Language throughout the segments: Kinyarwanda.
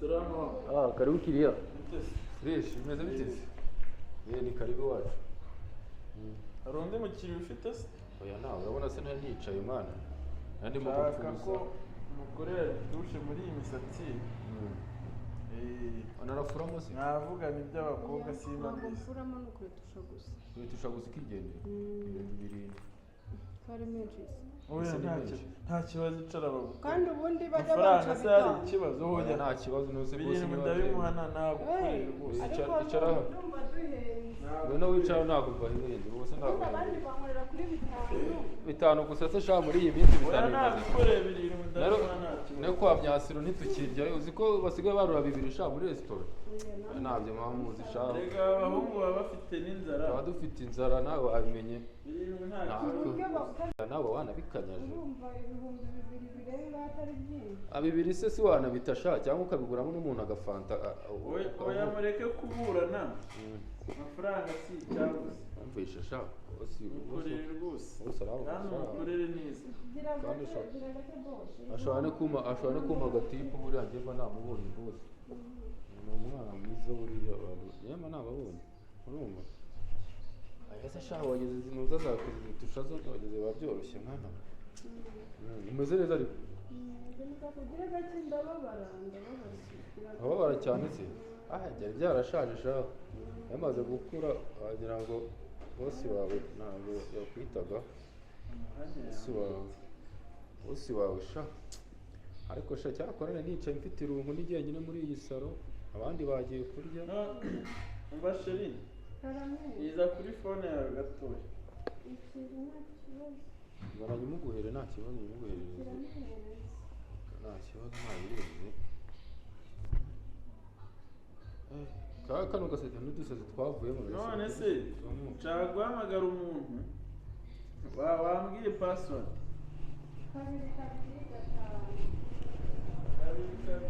Salama. Ah, karibu kiriya. Fresh, bimeze bite se? Ni karibu iwacu. Hari undi mukiriya ufite se? Oya nawe urabona se ntari nicaye mwana. Nari ndimo Nshaka gupfuza. ko mukorera dushe muri iyi misatsi. Anarafuramo se? Navuga ni iby'abakobwa simba Ntabwo mbizi. mfuramo ni ukuretusha gusa. Kuretusha gusa ukigendera. 7,000. Kari menshi se. Oya nta kibazo icara bagukorera. Kandi ubundi bajya Amafaranga baca se hari bitanu. ikibazo hoya. Nta kibazo nose bose 7 ndabimuha nagukorera rwose. Ariko Icara hano. ndumva duhenze. Ngwino wicara ntabwo bahenze bose ntabwo. Ubundi abandi bankorera kuri 5. 5 gusa se sha muri iyi minsi Oya 5 bimaze. nagukoreye 7 ndabimuha nta kibazo. No kwa Myasiro ntitukiryayo uzi ko basigaye barura 2 sha muri resitora. Ntabyo mpamvu sha. Rega abahungu baba bafite n'inzara. Baba dufite inzara nawe wabimenye. 7 nta kibazo. Nawe wanabikanyaje. Urumva 2000 birenga atari byinshi. 2 se si wanabita sha cyangwa ukabiguramo n'umuntu agafanta. Oya mureke kuburana. Amafaranga si icyabuze. Umvisha sha. Mukorere rwose. Kandi mukorere neza. Ashobora no kuma agatipu buriya njye mba namubonye rwose. Ni umwana mwiza buriya abantu yemwe nababonye. Urumva? Aya se sha wageze zinuza zakuzitusha zo wageze biba byoroshye mwana. Umeze neza ariko. Kugira gake ndababara. Ababara cyane se? Ah, byari byarashaje sha. Yamaze gukura wagira ngo bosi wawe ntabwo yakwitaga. Bosi wawe sha. Ariko sha cyakorana nicaye mfite irungu ni jyenyine muri iyi saro abandi bagiye kurya. Umva sheri. Iza kuri phone yawe gatoya. Baranyumuguhere nta kibazo nyumuguhereze. Nta kibazo ntabirenze. Kano gasete n'udusazi twavuyemo. None se nshaka guhamagara umuntu wambwiye password. 2 2 5. 2 2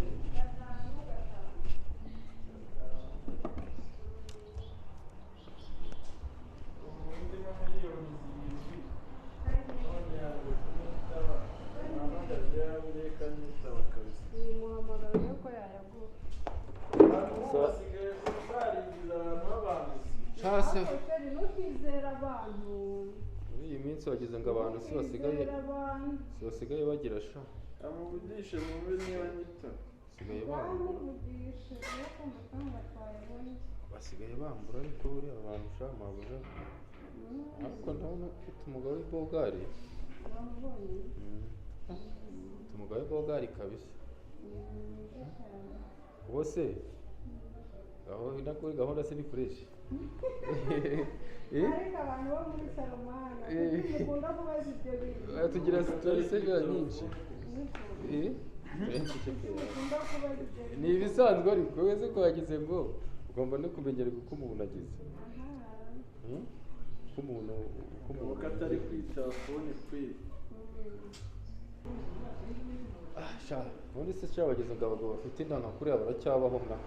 5 5. Ubundi mo 7 miliyoni. None yanze kumwitaba. Nahamagaye yabireka nyitaba kabisa. Iyi muhamagaro yuko yayaguha. Basigaye barigize abantu b'abantu. Chase. Ntukizere abantu. Muri iyi minsi wagize ngo abantu si basigaye bagira sha. Amuvugishe mumbe niba nyitaba. Basigaye bambura ariko buriya abantu sha mabuja. Ariko ndabona ufite umugabo w'ibogari. Ufite umugabo w'ibogari kabisa. Ubu se aho kuri gahunda se ni fresh. Ariko abantu bo muri Salomana mukunda kubaza ibyo bintu. Tugira situation nyinshi. Ni ibisanzwe ariko wese ko yagize ngo ugomba no kumenyera uko umuntu agize. Uko umuntu atari kwita phone kwe. Ah sha, ubundi se sha bageze ngo abagabo bafite inda nka kuriya baracyabaho mwa.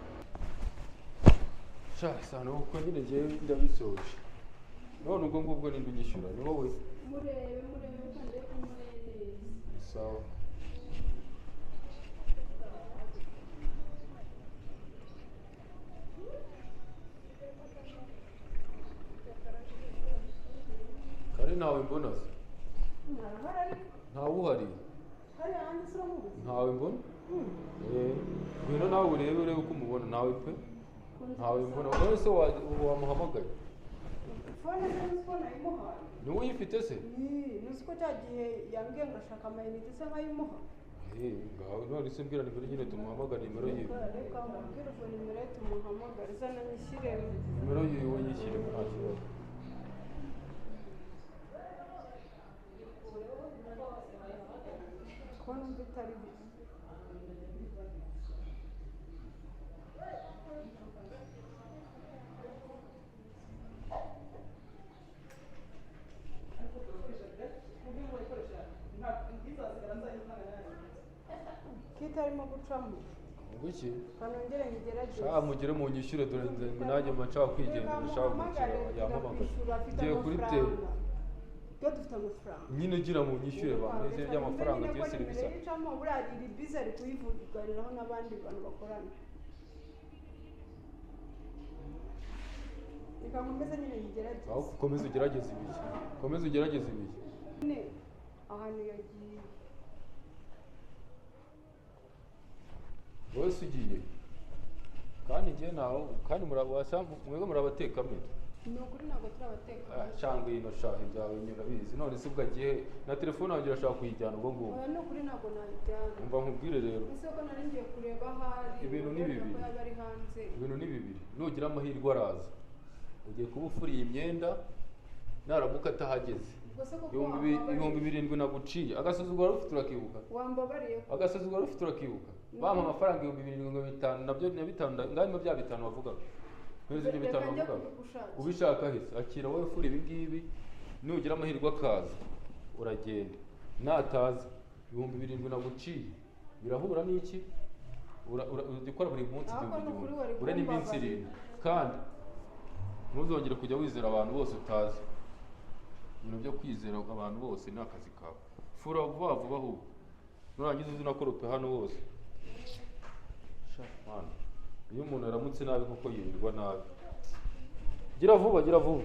Sha sana uko nyine ngiye ndabisoje. None ubwo ngubwo ninde unyishyura ni wowe. Murebe kandi kumurebe. Sawa. Kare ntawe mbona se? Ntawe uhari. Ntawe mbona? Ngwino nawe urebe uko umubona nawe pe. Ntawe mbona. None se wamuhamagaye? Phone se uzi ko nayimuhaye. Ni wowe uyifite se? Ni uzi ko cya gihe yambwiye ngo ashaka amayinite se nkayimuha. Ngaho none se mbwira nimero nyine tumuhamagare nimero yiwe. Reka mbabwire ubwo nimero ye tumuhamagare izana nyishyiremo. Nimero yiwe nyishyiremo nta kibazo. Ko numva itari byo. Kitarimo gucamo. Ngwiki? Kanongere ngerageze. Sha mugire mu nyishyure dore nanjye mba nshaka kwigendera sha yampamagaye. Ngiye kuri te. Twe dufite amafaranga. Nyine gira mu nyishyure ba neze by'amafaranga ngiye serivisi. Icamo buriya iri biza ari kuyivuganiraho n'abandi bantu bakorana. Reka nkomeze nyine ngerageze. Aho ukomeze ugerageze ibiki? Komeze ugerageze ibiki? Nyine ahantu yagiye. Wowe se ugiye? Kandi njye naho kandi murabasa mwebwe murabatekamitwe. Ni ukuri ntabwo turabateka. Cyangwa ino shaha ibyawe nyura bizi none se ubwo agiye na telefone wanjye urashaka kuyijyana ubwo ngubwo. Oya ni ukuri ntabwo nayijyana. Umva nkubwire rero. Ese ko nari ngiye kureba ahari. Ibintu ni bibiri. Ko yaba ari hanze. Ibintu ni bibiri. Nugira amahirwe araza. Ugiye kuba ufuriye imyenda naramuka atahageze. 7,000 naguciye. Agasuzuguro wari ufite urakibuka. Wambabariye. Agasuzuguro wari ufite urakibuka. Bampa amafaranga 7,500 nabyo na bitanu ngani bya bitanu wavugaga. Ntuzi ibyo bitanu wavugaga. Ubishaka hese akira wowe furi ibi ngibi nugira amahirwe akaza uragenda. Nataza 7,000 naguciye. Birahura n'iki? Ura buri munsi 1,000. Ure n'iminsi 7. Kandi ntuzongere kujya wizera abantu bose utazi. Ibintu byo kwizera abantu bose ni akazi kawe. Fura vuba vuba ahubwo. Nurangiza uzi unakorope hano hose. Sha man. Iyo umuntu aramutse nabi kuko yirirwa nabi. Gira vuba, gira vuba.